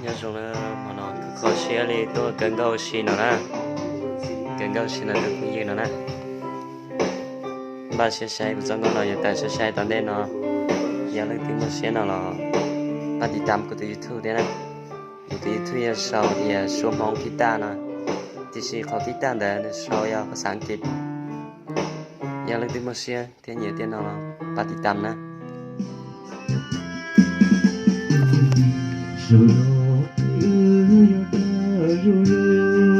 Nyob zoo na, hmo no kuv kho siab li tuaj kawg nkaus si no na, kawg nkaus si no tus phooj ywg no na. Npaj siab saib kuv txoj nkauj no yuav tawm sai sai tom ntej no. Yog leej twg muaj siab no los pab tiv tam kuv tus YouTube thiab na. Kuv tus YouTube yog sau tias Suab Hmoob Kib Taj no, tiam sis qhov kib taj ntawd nws sau yog phas xas Askiv. Yog leej twg muaj siab thiab nyiam tej no los pab tiv tam na. Zaum no wb yuav dag zog lawm,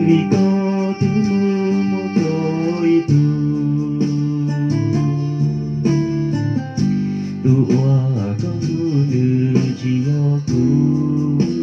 vim koj twb muaj muaj tau ib tug, tus uas koj hlub nws tsis yog kuv.